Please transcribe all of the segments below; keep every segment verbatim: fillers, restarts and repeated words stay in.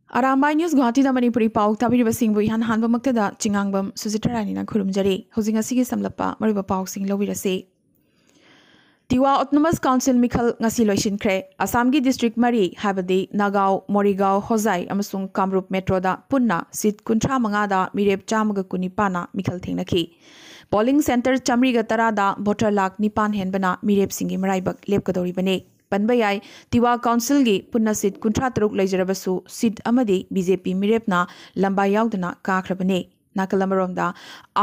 Arambai news ꯒꯨꯋꯥꯍꯥꯇꯤꯗ Manipuri ꯄꯥꯎ ꯇꯥꯕꯤꯔꯤꯕꯁꯤꯡꯕꯨ ꯏꯍꯥꯟ ꯍꯥꯟꯕꯃꯛꯇꯗ ꯆꯤꯉꯥꯡꯕꯝ ꯁꯨꯖꯤꯇꯥ ꯔꯥꯅꯤꯅ ꯈꯨꯔꯨꯝꯖꯔꯤ꯫ ꯍꯧꯖꯤꯛ ꯉꯁꯤꯒꯤ ꯁꯝꯂꯞꯄ ꯃꯔꯨꯑꯣꯏꯕ ꯄꯥꯎꯁꯤꯡ ꯂꯧꯕꯤꯔꯁꯤ꯫ ꯇꯤꯋꯥ ꯑꯣꯇꯣꯅꯣꯃꯁ ꯀꯥꯎꯟꯁꯤꯜ ꯃꯤꯈꯜ ꯉꯁꯤ ꯂꯣꯏꯁꯤꯟꯈ꯭ꯔꯦ꯫ ꯑꯁꯥꯝꯒꯤ ꯗꯤꯁꯇ꯭ꯔꯤꯛ ꯃꯔꯤ, ꯍꯥꯏꯕꯗꯤ ꯅꯥꯒꯥꯎ, ꯃꯣꯔꯤꯒꯥꯎ, ꯍꯣꯖꯥꯏ ꯑꯃꯁꯨꯡ ꯀꯥꯃꯔꯨꯞ ꯃꯦꯇ꯭ꯔꯣꯗ ꯄꯨꯟꯅ ꯁꯤꯠ ꯀꯨꯟꯊ꯭ꯔꯥ ꯃꯉꯥꯗ ꯃꯤꯔꯦꯞ ꯆꯥꯝꯃꯒ ꯀꯨꯟꯅꯤꯄꯥꯟꯅ ꯃꯤꯈꯜ ꯊꯦꯡꯅꯈꯤ꯫ ꯄꯣꯂꯤꯡ ꯁꯦꯟꯇꯔ ꯆꯥꯃꯔꯤꯒ ꯇꯔꯥꯗ ꯚꯣꯇꯔ ꯂꯥꯈ ꯅꯤꯄꯥꯟ ꯍꯦꯟꯕꯅ ꯃꯤꯔꯦꯞꯁꯤꯡꯒꯤ ꯃꯔꯥꯏꯕꯛ ꯂꯦꯞꯀꯗꯧꯔꯤꯕꯅꯤ꯫ ꯄꯟꯕ ꯌꯥꯏ, ꯇꯤꯋꯥ ꯀꯥꯎꯟꯁꯤꯜꯒꯤ ꯄꯨꯟꯅ ꯁꯤꯠ ꯀꯨꯟꯊ꯭ꯔꯥ ꯇꯔꯨꯛ ꯂꯩꯖꯔꯕꯁꯨ, ꯁꯤꯠ ꯑꯃꯗꯤ ꯕꯤ ꯖꯦ ꯄꯤ ꯃꯤꯔꯦꯞꯅ ꯂꯝꯕꯥ ꯌꯥꯎꯗꯅ ꯀꯥꯈ꯭ꯔꯕꯅꯤ꯫ ꯅꯥꯀꯜ ꯑꯃꯔꯣꯝꯗ,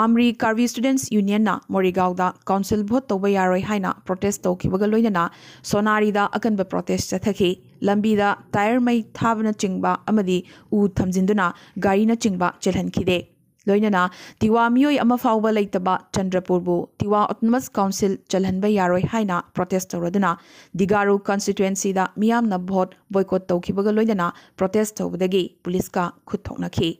ꯑꯥꯝꯔꯤ ꯀꯥꯔꯕꯤ ꯁ꯭ꯇꯨꯗꯦꯟꯠꯁ ꯌꯨꯅꯤꯌꯟꯅ ꯃꯣꯔꯤꯒꯥꯎꯗ ꯀꯥꯎꯟꯁꯤꯜ ꯚꯣꯠ ꯇꯧꯕ ꯌꯥꯔꯣꯏ ꯍꯥꯏꯅ ꯄ꯭ꯔꯣꯇꯦꯁ ꯇꯧꯈꯤꯕꯒ ꯂꯣꯏꯅꯅ ꯁꯣꯅꯥꯔꯤꯗ ꯑꯀꯟꯕ ꯄ꯭ꯔꯣꯇꯦꯁ ꯆꯠꯊꯈꯤ꯫ ꯂꯝꯕꯤꯗ ꯇꯥꯌꯔ ꯃꯩ ꯊꯥꯕꯅꯆꯤꯡꯕ ꯑꯃꯗꯤ ꯎ ꯊꯝꯖꯤꯟꯗꯨꯅ ꯒꯥꯔꯤꯅꯆꯤꯡꯕ ꯆꯦꯜꯍꯟꯈꯤꯗꯦ꯫ ꯂꯣꯏꯅꯅ ꯇꯤꯋꯥ ꯃꯤꯑꯣꯏ ꯑꯃ ꯐꯥꯎꯕ ꯂꯩꯇꯕ ꯆꯟꯗ꯭ꯔꯄꯨꯔꯕꯨ ꯇꯤꯋꯥ ꯑꯣꯇꯣꯅꯣꯃꯁ ꯀꯥꯎꯟꯁꯤꯜ ꯆꯜꯍꯟꯕ ꯌꯥꯔꯣꯏ ꯍꯥꯏꯅ ꯄ꯭ꯔꯣꯇꯦꯁ ꯇꯧꯔꯗꯨꯅ ꯗꯤꯒꯥꯔꯨ ꯀꯟꯁꯇꯤꯇ꯭ꯋꯦꯟꯁꯤꯗ ꯃꯤꯌꯥꯝꯅ ꯚꯣꯠ ꯕꯣꯏꯀꯣꯠ ꯇꯧꯈꯤꯕꯒ ꯂꯣꯏꯅꯅ ꯄ꯭ꯔꯣꯇꯦꯁ ꯇꯧꯕꯗꯒꯤ ꯄꯨꯂꯤꯁꯀ ꯈꯨꯠ ꯊꯣꯛꯅꯈꯤ꯫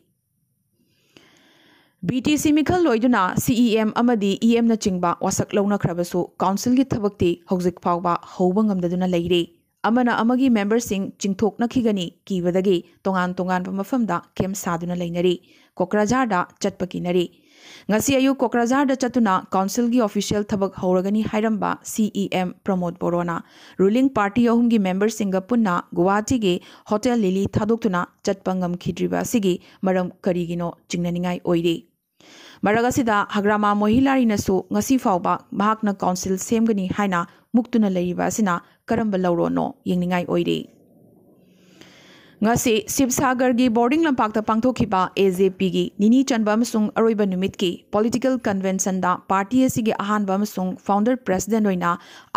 ꯕꯤ ꯇꯤ ꯁꯤ ꯃꯤꯈꯜ ꯂꯣꯏꯗꯨꯅ ꯁꯤ ꯏ ꯑꯦꯝ ꯑꯃꯗꯤ ꯏ ꯑꯦꯝꯅꯆꯤꯡꯕ ꯋꯥꯁꯛ ꯂꯧꯅꯈ꯭ꯔꯕꯁꯨ ꯀꯥꯎꯟꯁꯤꯜꯒꯤ ꯊꯕꯛꯇꯤ ꯍꯧꯖꯤꯛ ꯐꯥꯎꯕ ꯍꯧꯕ ꯉꯝꯗꯗꯨꯅ ꯂꯩꯔꯤ꯫ ꯑꯃꯅ ꯑꯃꯒꯤ ꯃꯦꯝꯕꯔꯁꯤꯡ ꯆꯤꯡꯊꯣꯛꯅꯈꯤꯒꯅꯤ ꯀꯤꯕꯗꯒꯤ ꯇꯣꯉꯥꯟ ꯇꯣꯉꯥꯟꯕ ꯃꯐꯝꯗ ꯀꯦꯝꯞ ꯁꯥꯗꯨꯅ ꯂꯩꯅꯔꯤ꯫ ꯀꯣꯀ꯭ꯔꯥꯖꯥꯔꯗ ꯆꯠꯄ ꯀꯤꯅꯔꯤ꯫ ꯉꯁꯤ ꯑꯌꯨꯛ ꯀꯣꯀ꯭ꯔꯥꯖꯥꯔꯗ ꯆꯠꯇꯨꯅ ꯀꯥꯎꯟꯁꯤꯜꯒꯤ ꯑꯣꯐꯤꯁꯤꯌꯦꯜ ꯊꯕꯛ ꯍꯧꯔꯒꯅꯤ ꯍꯥꯏꯔꯝꯕ ꯁꯤ ꯏ ꯑꯦꯝ ꯄ꯭ꯔꯃꯣꯗ ꯕꯣꯔꯣꯅ ꯔꯨꯂꯤꯡ ꯄꯥꯔꯇꯤ ꯑꯍꯨꯝꯒꯤ ꯃꯦꯝꯕꯔꯁꯤꯡꯒ ꯄꯨꯟꯅ ꯒꯨꯋꯥꯍꯥꯇꯤꯒꯤ ꯍꯣꯇꯦꯜ ꯂꯤꯂꯤ ꯊꯥꯗꯣꯛꯇꯨꯅ ꯆꯠꯄ ꯉꯝꯈꯤꯗ꯭ꯔꯤꯕ ꯑꯁꯤꯒꯤ ꯃꯔꯝ ꯀꯔꯤꯒꯤꯅꯣ ꯆꯤꯡꯅꯅꯤꯡꯉꯥꯏ ꯑꯣꯏꯔꯤ꯫ ꯃꯔꯛ ꯑꯁꯤꯗ ꯍꯒ꯭ꯔꯥꯃꯥ ꯃꯣꯍꯤꯂꯥꯔꯤꯅꯁꯨ ꯉꯁꯤ ꯐꯥꯎꯕ ꯃꯍꯥꯛꯅ ꯀꯥꯎꯟꯁꯤꯜ ꯁꯦꯝꯒꯅꯤ ꯍꯥꯏꯅ ꯃꯨꯛꯇꯨꯅ ꯂꯩꯔꯤꯕ ꯑꯁꯤꯅ ꯀꯔꯝꯕ ꯂꯧꯔꯣꯅꯣ ꯌꯦꯡꯅꯤꯡꯉꯥꯏ ꯑꯣꯏꯔꯤ꯫ ꯉꯁꯤ ꯁꯤꯕꯁꯥꯒꯔꯒꯤ ꯕꯣꯔꯗꯤꯡ ꯂꯝꯄꯥꯛꯇ ꯄꯥꯡꯊꯣꯛꯈꯤꯕ ꯑꯦ ꯖꯦ ꯄꯤꯒꯤ ꯅꯤꯅꯤ ꯆꯟꯕ ꯑꯃꯁꯨꯡ ꯑꯔꯣꯏꯕ ꯅꯨꯃꯤꯠꯀꯤ ꯄꯣꯂꯤꯇꯤꯀꯦꯜ ꯀꯟꯚꯦꯟꯁꯟꯗ ꯄꯥꯔꯇꯤ ꯑꯁꯤꯒꯤ ꯑꯍꯥꯟꯕ ꯑꯃꯁꯨꯡ ꯐꯥꯎꯟꯗꯔ ꯄ꯭ꯔꯦꯁꯤꯗꯦꯟꯠ ꯑꯣꯏꯅ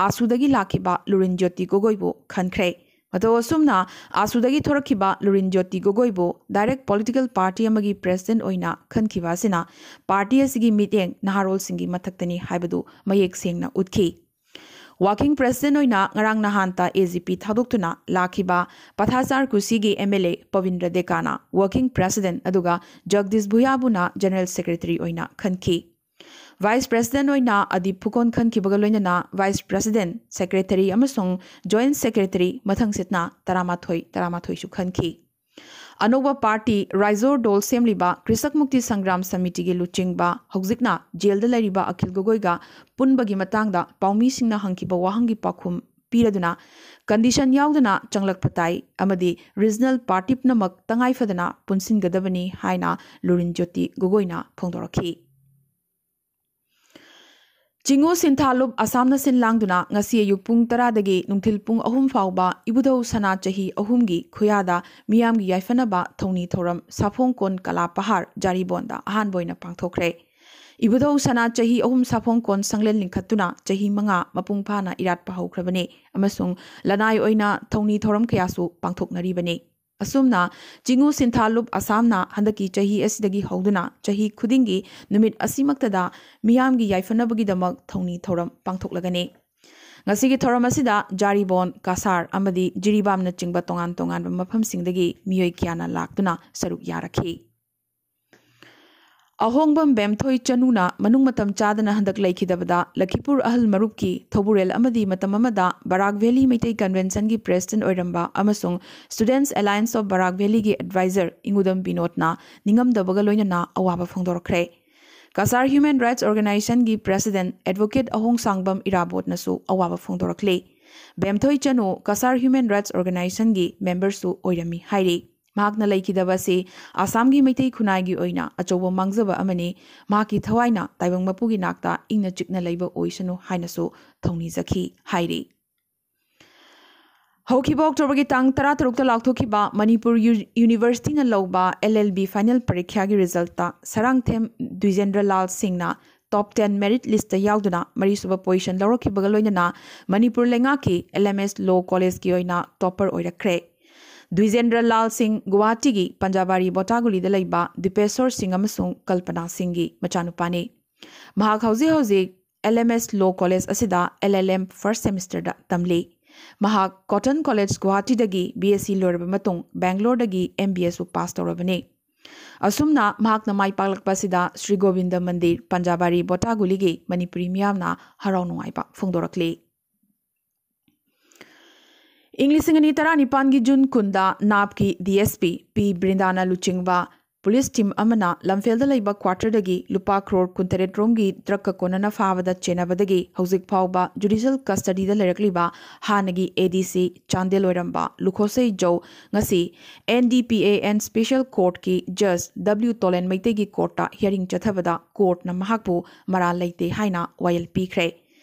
ꯑꯥꯁꯨꯗꯒꯤ ꯂꯥꯛꯈꯤꯕ ꯂꯨꯔꯤꯟ ꯖ꯭ꯌꯣꯇꯤ ꯒꯣꯒꯣꯏꯕꯨ ꯈꯟꯈ꯭ꯔꯦ꯫ ꯃꯇꯧ ꯑꯁꯨꯝꯅ ꯑꯥꯁꯨꯗꯒꯤ ꯊꯣꯔꯛꯈꯤꯕ ꯂꯨꯔꯤꯟ ꯖ꯭ꯌꯣꯇꯤ ꯒꯣꯒꯣꯏꯕꯨ ꯗꯥꯏꯔꯦꯛ ꯄꯣꯂꯤꯇꯤꯀꯦꯜ ꯄꯥꯔꯇꯤ ꯑꯃꯒꯤ ꯄ꯭ꯔꯦꯁꯤꯗꯦꯟꯠ ꯑꯣꯏꯅ ꯈꯟꯈꯤꯕ ꯑꯁꯤꯅ ꯄꯥꯔꯇꯤ ꯑꯁꯤꯒꯤ ꯃꯤꯠꯌꯦꯡ ꯅꯍꯥꯔꯣꯜꯁꯤꯡꯒꯤ ꯃꯊꯛꯇꯅꯤ ꯍꯥꯏꯕꯗꯨ ꯃꯌꯦꯛ ꯁꯦꯡꯅ ꯎꯠꯈꯤ꯫ ꯋꯥꯔꯀꯤꯡ ꯄ꯭ꯔꯦꯁꯤꯗꯦꯟꯠ ꯑꯣꯏꯅ ꯉꯔꯥꯡ ꯅꯍꯥꯟꯇ ꯑꯦ ꯖꯤ ꯄꯤ ꯊꯥꯗꯣꯛꯇꯨꯅ ꯂꯥꯛꯈꯤꯕ ꯄꯊꯥꯆꯥꯔ ꯀꯨꯁꯤꯒꯤ ꯑꯦꯝ ꯑꯦꯜ ꯑꯦ ꯄꯕꯤꯟꯗ꯭ꯔ ꯗꯦꯀꯥꯅ ꯋꯥꯔꯀꯤꯡ ꯄ꯭ꯔꯦꯁꯤꯗꯦꯟꯠ ꯑꯗꯨꯒ ꯖꯒꯗꯤꯁ ꯚꯨꯌꯥꯕꯨꯅ ꯖꯦꯅꯔꯦꯜ ꯁꯦꯀ꯭ꯔꯦꯇꯔꯤ ꯑꯣꯏꯅ ꯈꯟꯈꯤ꯫ ꯚꯥꯏꯁ ꯄ꯭ꯔꯦꯁꯤꯗꯦꯟꯠ ꯑꯣꯏꯅ ꯑꯗꯤꯞ ꯐꯨꯀꯣꯟ ꯈꯟꯈꯤꯕꯒ ꯂꯣꯏꯅꯅ ꯚꯥꯏꯁ ꯄ꯭ꯔꯦꯁꯤꯗꯦꯟꯠ, ꯁꯦꯀ꯭ꯔꯦꯇꯔꯤ ꯑꯃꯁꯨꯡ ꯖꯣꯏꯟꯠ ꯁꯦꯀ꯭ꯔꯦꯇꯔꯤ ꯃꯊꯪꯁꯤꯠꯅ ꯇꯔꯥꯃꯥꯊꯣꯏ, ꯇꯔꯥꯃꯥꯊꯣꯏꯁꯨ ꯈꯟꯈꯤ꯫ ꯑꯅꯧꯕ ꯄꯥꯔꯇꯤ ꯔꯥꯏꯖꯣꯔ ꯗꯣꯜ ꯁꯦꯝꯂꯤꯕ ꯀ꯭ꯔꯤꯁꯛ ꯃꯨꯛꯇꯤ ꯁꯪꯒ꯭ꯔꯥꯝ ꯁꯃꯤꯇꯤꯒꯤ ꯂꯨꯆꯤꯡꯕ, ꯍꯧꯖꯤꯛꯅ ꯖꯦꯜꯗ ꯂꯩꯔꯤꯕ ꯑꯈꯤꯜ ꯒꯣꯒꯣꯏꯒ ꯄꯨꯟꯕꯒꯤ ꯃꯇꯥꯡꯗ ꯄꯥꯎꯃꯤꯁꯤꯡꯅ ꯍꯪꯈꯤꯕ ꯋꯥꯍꯪꯒꯤ ꯄꯥꯎꯈꯨꯝ ꯄꯤꯔꯗꯨꯅ, ꯀꯟꯗꯤꯁꯟ ꯌꯥꯎꯗꯅ ꯆꯪꯂꯛꯄ ꯇꯥꯏ ꯑꯃꯗꯤ ꯔꯤꯖꯅꯦꯜ ꯄꯥꯔꯇꯤ ꯄꯨꯝꯅꯃꯛ ꯇꯉꯥꯏ ꯐꯗꯅ ꯄꯨꯟꯁꯤꯟꯒꯗꯕꯅꯤ ꯍꯥꯏꯅ ꯂꯨꯔꯤꯟ ꯖꯣꯇꯤ ꯒꯣꯒꯣꯏꯅ ꯐꯣꯡꯗꯣꯔꯛꯈꯤ꯫ ꯆꯤꯉꯨ ꯁꯤꯟꯊꯥꯂꯨꯞ ꯑꯁꯥꯝꯅ ꯁꯤꯟ ꯂꯥꯡꯗꯨꯅ ꯉꯁꯤ ꯑꯌꯨꯛ ꯄꯨꯡ ꯇꯔꯥꯗꯒꯤ ꯅꯨꯡꯊꯤꯜ ꯄꯨꯡ ꯑꯍꯨꯝ ꯐꯥꯎꯕ ꯏꯕꯨꯙꯧ ꯁꯅꯥ ꯆꯍꯤ ꯑꯍꯨꯝꯒꯤ ꯈꯨꯌꯥꯗ ꯃꯤꯌꯥꯝꯒꯤ ꯌꯥꯏꯐꯅꯕ ꯊꯧꯅꯤ ꯊꯧꯔꯝ ꯁꯥꯐꯣꯡ ꯀꯣꯟ ꯀꯂꯥ ꯄꯍꯥꯔ ꯖꯥꯔꯤꯕꯣꯟꯗ ꯑꯍꯥꯟꯕ ꯑꯣꯏꯅ ꯄꯥꯡꯊꯣꯛꯈ꯭ꯔꯦ꯫ ꯏꯕꯨꯙꯧ ꯁꯅꯥ ꯆꯍꯤ ꯑꯍꯨꯝ ꯁꯥꯐꯣꯡ ꯀꯣꯟ ꯁꯪꯂꯦꯟ ꯂꯤꯡꯈꯠꯇꯨꯅ ꯆꯍꯤ ꯃꯉꯥ ꯃꯄꯨꯡ ꯐꯥꯅ ꯏꯔꯥꯠꯄ ꯍꯧꯈ꯭ꯔꯕꯅꯤ ꯑꯃꯁꯨꯡ ꯂꯅꯥꯏ ꯑꯣꯏꯅ ꯊꯧꯅꯤ ꯊꯧꯔꯝ ꯀꯌꯥꯁꯨ ꯄꯥꯡꯊꯣꯛꯅꯔꯤꯕꯅꯤ꯫ ꯑꯁꯨꯝꯅ ꯆꯤꯉꯨ ꯁꯤꯟꯊꯥꯂꯨꯞ ꯑꯁꯥꯝꯅ ꯍꯟꯗꯛꯀꯤ ꯆꯍꯤ ꯑꯁꯤꯗꯒꯤ ꯍꯧꯗꯨꯅ ꯆꯍꯤ ꯈꯨꯗꯤꯡꯒꯤ ꯅꯨꯃꯤꯠ ꯑꯁꯤꯃꯛꯇꯗ ꯃꯤꯌꯥꯝꯒꯤ ꯌꯥꯏꯐꯅꯕꯒꯤꯗꯃꯛ ꯊꯧꯅꯤ ꯊꯧꯔꯝ ꯄꯥꯡꯊꯣꯛꯂꯒꯅꯤ꯫ ꯉꯁꯤꯒꯤ ꯊꯧꯔꯝ ꯑꯁꯤꯗ ꯖꯥꯔꯤꯕꯣꯟ, ꯀꯁꯥꯔ ꯑꯃꯗꯤ ꯖꯤꯔꯤꯕꯥꯝꯅꯆꯤꯡꯕ ꯇꯣꯉꯥꯟ ꯇꯣꯉꯥꯟꯕ ꯃꯐꯝꯁꯤꯡꯗꯒꯤ ꯃꯤꯑꯣꯏ ꯀꯌꯥꯅ ꯂꯥꯛꯇꯨꯅ ꯁꯔꯨꯛ ꯌꯥꯔꯛꯈꯤ꯫ ꯑꯍꯣꯡꯕꯝ ꯕꯦꯝꯊꯣꯏ ꯆꯅꯨꯅ ꯃꯅꯨꯡ ꯃꯇꯝ ꯆꯥꯗꯅ ꯍꯟꯗꯛ ꯂꯩꯈꯤꯗꯕꯗ ꯂꯈꯤꯄꯨꯔ ꯑꯍꯜ ꯃꯔꯨꯞꯀꯤ ꯊꯧꯕꯨꯔꯦꯜ ꯑꯃꯗꯤ ꯃꯇꯝ ꯑꯃꯗ ꯕꯔꯥꯛ ꯚꯦꯂꯤ ꯃꯩꯇꯩ ꯀꯟꯚꯦꯟꯁꯟꯒꯤ ꯄ꯭ꯔꯦꯁꯤꯗꯦꯟꯠ ꯑꯣꯏꯔꯝꯕ ꯑꯃꯁꯨꯡ Students Alliance of Barak Valley ꯒꯤ ꯑꯦꯗꯚꯥꯏꯖꯔ ꯏꯉꯨꯗꯝ ꯕꯤꯅꯣꯗꯅ ꯅꯤꯡꯉꯝꯗꯕꯒ ꯂꯣꯏꯅꯅ ꯑꯋꯥꯕ ꯐꯣꯡꯗꯣꯔꯛꯈ꯭ꯔꯦ꯫ ꯀꯁꯥꯔ ꯍ꯭ꯌꯨꯃꯦꯟ ꯔꯥꯏꯠꯁ ꯑꯣꯔꯒꯅꯥꯏꯖꯦꯁꯟꯒꯤ ꯄ꯭ꯔꯦꯁꯤꯗꯦꯟꯠ ꯑꯦꯗꯚꯣꯀꯦꯠ ꯑꯍꯣꯡꯁꯥꯡꯕꯝ ꯏꯔꯥꯕꯣꯠꯅꯁꯨ ꯑꯋꯥꯕ ꯐꯣꯡꯗꯣꯔꯛꯂꯤ꯫ ꯕꯦꯝꯊꯣꯏ ꯆꯅꯨ ꯀꯁꯥꯔ ꯍ꯭ꯌꯨꯃꯦꯟ ꯔꯥꯏꯠꯁ ꯑꯣꯔꯒꯅꯥꯏꯖꯦꯁꯟꯒꯤ ꯃꯦꯝꯕꯔꯁꯨ ꯑꯣꯏꯔꯝꯃꯤ ꯍꯥꯏꯔꯤ꯫ ꯃꯍꯥꯛꯅ ꯂꯩꯈꯤꯗꯕ ꯑꯁꯤ ꯑꯁꯥꯝꯒꯤ ꯃꯩꯇꯩ ꯈꯨꯟꯅꯥꯏꯒꯤ ꯑꯣꯏꯅ ꯑꯆꯧꯕ ꯃꯥꯡꯖꯕ ꯑꯃꯅꯤ꯫ ꯃꯍꯥꯛꯀꯤ ꯊꯋꯥꯏꯅ ꯇꯥꯏꯕꯪ ꯃꯄꯨꯒꯤ ꯅꯥꯛꯇ ꯏꯪꯅ ꯆꯤꯛꯅ ꯂꯩꯕ ꯑꯣꯏꯁꯅꯨ ꯍꯥꯏꯅꯁꯨ ꯊꯧꯅꯤꯖꯈꯤ ꯍꯥꯏꯔꯤ꯫ ꯍꯧꯈꯤꯕ ꯑꯣꯛꯇꯣꯕꯔꯒꯤ ꯇꯥꯡ ꯇꯔꯥꯇꯔꯨꯛꯇ ꯂꯥꯎꯊꯣꯛꯈꯤꯕ ꯃꯅꯤꯄꯨꯔ ꯌꯨ-, ꯌꯨꯅꯤꯚꯔꯁꯤꯇꯤꯅ ꯂꯧꯕ L L B final ꯄꯔꯤꯈ꯭ꯌꯥꯒꯤ ꯔꯤꯖꯜꯠꯇ Sarangthem ꯗ꯭ꯋꯤꯖꯦꯟꯗ꯭ꯔ ꯂꯥꯜ ꯁꯤꯡꯅ ꯇꯣꯞ ꯇꯦꯟ ꯃꯦꯔꯤꯠ ꯂꯤꯁꯇ ꯌꯥꯎꯗꯨꯅ ꯃꯔꯤꯁꯨꯕ ꯄꯣꯖꯤꯁꯟ ꯂꯧꯔꯛꯈꯤꯕꯒ ꯂꯣꯏꯅꯅ ꯃꯅꯤꯄꯨꯔ ꯂꯩꯉꯥꯛꯀꯤ ꯑꯦꯜ ꯑꯦꯝ ꯑꯦꯁ ꯂꯣ ꯀꯣꯂꯦꯖꯀꯤ ꯑꯣꯏꯅ ꯇꯣꯞꯄꯔ ꯑꯣꯏꯔꯛꯈ꯭ꯔꯦ꯫ ꯗ꯭ꯋꯤꯖꯦꯟꯗ꯭ꯔ ꯂꯥꯜ ꯁꯤꯡ ꯒꯨꯋꯥꯍꯥꯇꯤꯒꯤ ꯄꯟꯖꯥꯕꯥꯔꯤ ꯕꯣꯇꯥꯒꯨꯂꯤꯗ ꯂꯩꯕ ꯗꯤꯄꯦꯁꯣꯔ ꯁꯤꯡ ꯑꯃꯁꯨꯡ ꯀꯜꯄꯅꯥ ꯁꯤꯡꯒꯤ ꯃꯆꯥꯅꯨꯄꯥꯅꯤ꯫ ꯃꯍꯥꯛ ꯍꯧꯖꯤꯛ ꯍꯧꯖꯤꯛ L M S law college ꯑꯁꯤꯗ ꯑꯦꯜ ꯑꯦꯜ ꯑꯦꯝ ꯐꯥꯔꯁꯠ ꯁꯦꯃꯤꯁꯇꯔꯗ ꯇꯝꯂꯤ꯫ ꯃꯍꯥꯛ ꯀꯣꯇꯟ ꯀꯣꯂꯦꯖ ꯒꯨꯋꯥꯍꯥꯇꯤꯗꯒꯤ ꯕꯤ ꯑꯦꯁ ꯁꯤ ꯂꯣꯏꯔꯕ ꯃꯇꯨꯡ ꯕꯦꯡꯒ꯭ꯂꯣꯔꯗꯒꯤ ꯑꯦꯝ ꯕꯤ ꯑꯦꯁꯁꯨ ꯄꯥꯁ ꯇꯧꯔꯕꯅꯤ꯫ ꯑꯁꯨꯝꯅ ꯃꯍꯥꯛꯅ ꯃꯥꯏ ꯄꯥꯛꯂꯛꯄ ꯑꯁꯤꯗ ꯁ꯭ꯔꯤ ꯒꯣꯕꯤꯟꯗ ꯃꯟꯗꯤꯔ ꯄꯟꯖꯥꯕꯥꯔꯤ ꯕꯣꯇꯥꯒꯨꯂꯤꯒꯤ ꯃꯅꯤꯄꯨꯔꯤ ꯃꯤꯌꯥꯝꯅ ꯍꯔꯥꯎ ꯅꯨꯡꯉꯥꯏꯕ ꯐꯣꯡꯗꯣꯔꯛꯂꯤ꯫ ꯏꯪ ꯂꯤꯁꯤꯡ ꯑꯅꯤ ꯇꯔꯥꯅꯤꯄꯥꯟꯒꯤ ꯖꯨꯟ ꯀꯨꯟꯗ ꯅꯥꯞꯀꯤ ꯗꯤ ꯑꯦꯁ ꯄꯤ ꯄꯤ ꯕ꯭ꯔꯤꯟꯗꯥꯅ ꯂꯨꯆꯤꯡꯕ ꯄꯨꯂꯤꯁ ꯇꯤꯝ ꯑꯃꯅ ꯂꯝꯐꯦꯜꯗ ꯂꯩꯕ ꯀ꯭ꯋꯥꯇꯔꯗꯒꯤ ꯂꯨꯄꯥ ꯀ꯭ꯔꯣꯔ ꯀꯨꯟꯇꯔꯦꯠ ꯔꯣꯝꯒꯤ ꯗ꯭ꯔꯒꯀ ꯀꯣꯟꯅꯅ ꯐꯥꯕꯗ ꯆꯦꯟꯅꯕꯗꯒꯤ ꯍꯧꯖꯤꯛ ꯐꯥꯎꯕ ꯖꯨꯗꯤꯁꯤꯌꯦꯜ ꯀꯁꯇꯗꯤꯗ ꯂꯩꯔꯛꯂꯤꯕ ꯍꯥꯟꯅꯒꯤ ꯑꯦ ꯗꯤ ꯁꯤ ꯆꯥꯟꯗꯦꯜ ꯑꯣꯏꯔꯝꯕ ꯂꯨꯈꯣꯁꯩ ꯖꯧ ꯉꯁꯤ N D P A N special ꯀꯣꯔꯠꯀꯤ ꯖꯖ ꯗꯕ꯭ꯂꯤꯎ ꯇꯣꯂꯦꯟ ꯃꯩꯇꯩꯒꯤ ꯀꯣꯔꯠꯇ ꯍꯤꯌꯥꯔꯤꯡ ꯆꯠꯊꯕꯗ ꯀꯣꯔꯠꯅ ꯃꯍꯥꯛꯄꯨ ꯃꯔꯥꯜ ꯂꯩꯇꯦ ꯍꯥꯏꯅ ꯋꯥꯌꯦꯜ ꯄꯤꯈ꯭ꯔꯦ꯫